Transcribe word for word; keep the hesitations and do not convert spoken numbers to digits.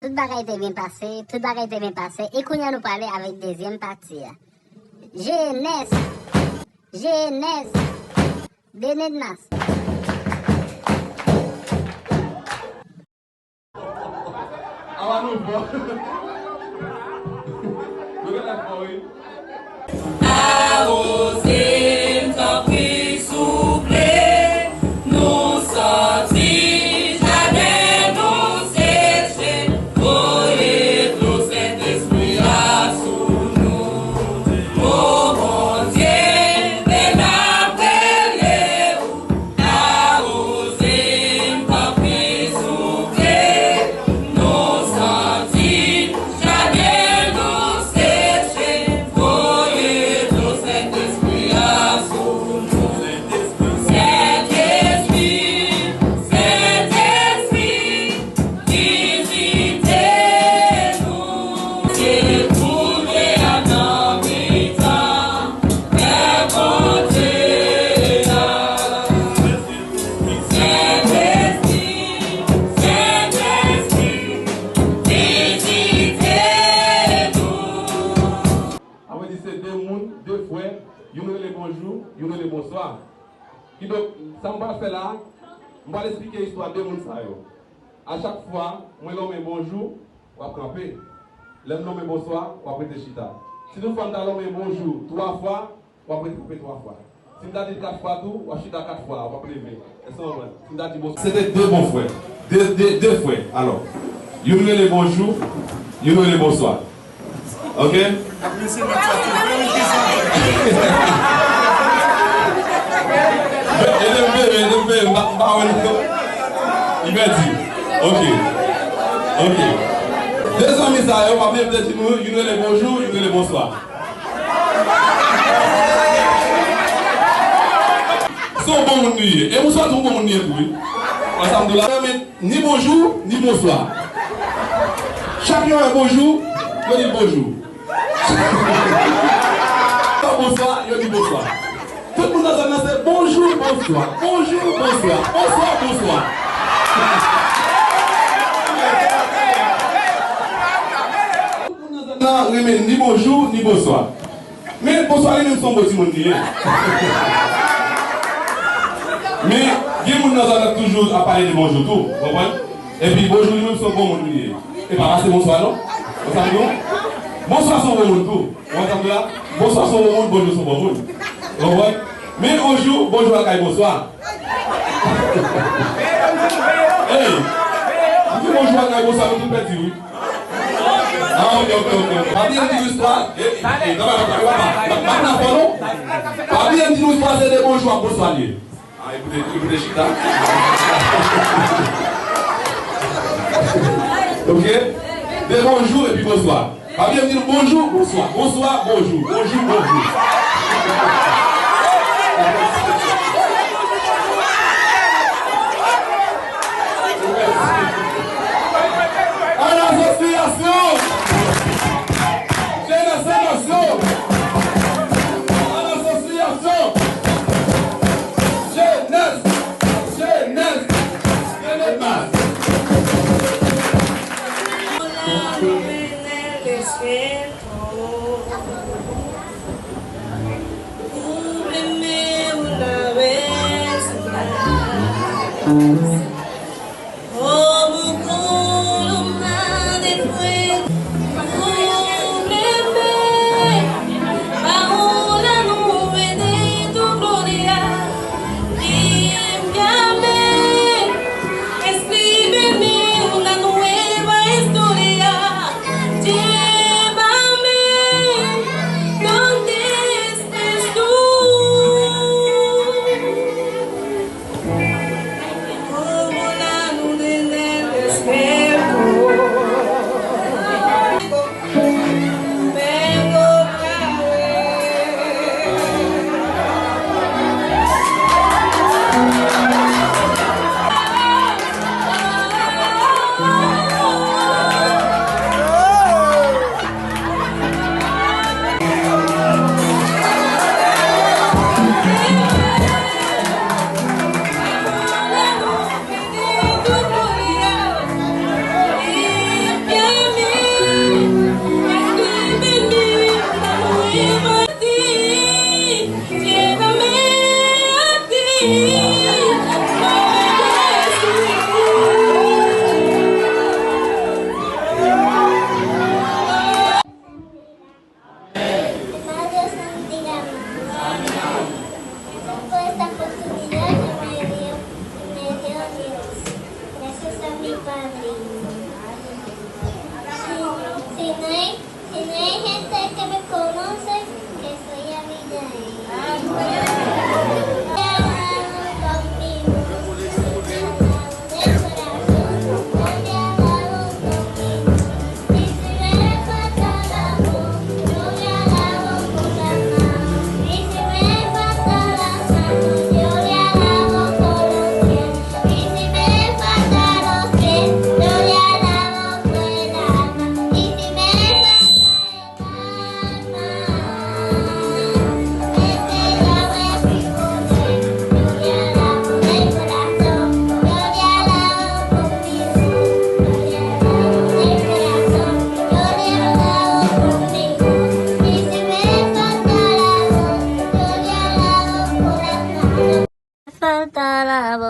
Tout bagay te byen pase, tout bagay te byen pase, e kounye a nou prale avèk dezyèm pati a. Jenès! Jenès! Denedmas! Awa nou fò. Nou genlè fò, wi. Awoze m, tanpri, souple, nou santi jaden nou seche, voye dlo Sentespri a sou nou. O Bondye, men n ap rele ou. Awoze m, tanpri, souple, nou santi jaden nou seche, voye dlo Sentespri a sou nou. Sentespri, Sentespri, vizite nou. Se kounye a nan mitan pèp Bondye a. Sentespri, Sentespri, vizite nou. Sa vle di se de moun, de frè, youn rele bonjou, youn rele bonswa. Kidonk, sa m pral fè la a, m pral esplike istwa de moun sa yo. A chak fwa mwen nonmen bonjou, w ap kanpe. Lè m nonmen bonswa, w ap rete chita. Si toutfwa m ta nonmen bonjou twa fwa, w ap rete kanpe twa fwa. Si m ta di l kat fwa tou, w ap chita kat fwa, w ap leve. Èske w konprann? Si m ta di bonswa. Se te de bon frè. De, de, de frè, alò. Youn rele bonjou, youn rele bonswa. Ok? Mesye, mèt sa tou vre, wi, ki sa? Ede m veye, ede m veye, m pa, m pa wè l. Li pèdi. Ok. Ok. De zanmi sa yo, m ap leve di nou, youn rele bonjou, youn rele bonswa. Se yon bon moun li ye. E bonswa tou, yon bon moun li ye tou, wi. Ansanm tou la. Ni bonjou, ni bonswa. Chak yo wè bonjou, yo di l bonjou. Bonswa, yo di bonswa. Tout moun nan zòn nan se bonjou, bonswa, bonjou, bonswa, bonswa, bonswa. Tout moun nan zòn nan renmen ni bonjou, ni bonswa. Men bonswa li menm se yon bon timoun li ye. Men gen moun nan zòn nan toujou ap pale de bonjou tou, w konprann? Epi bonjou li menm se yon bon moun li ye. E pa pase bonswa non. Ou konprann? Bonswa se yon bon moun tou. Ou konprann sa m di la? Bonswa se yon bon moun, bonjou se yon bon moun. Ou konprann? Men yon jou, bonjou al kay bonswa. Ey! Anpi bonjou al kay bonswa, nou tout pèdi, wi. Ah, ok, ok, ok. Pa bliye m di nou istwa. Eh, eh, eh, non, non, non, non, non, non, non, non. Pa bliye m di nou istwa, se de bonjou ak bonswa li ye. Ah, écoutez, écoutez, chita. Ok? De bonjou epi bonswa. Pa bliye m di nou bonjou, bonswa, bonswa, bonjou, bonjou, bonjou. An asosyasyon! Jenès an aksyon! An asosyasyon! Jenès! Jenès! Jenès! Alabò.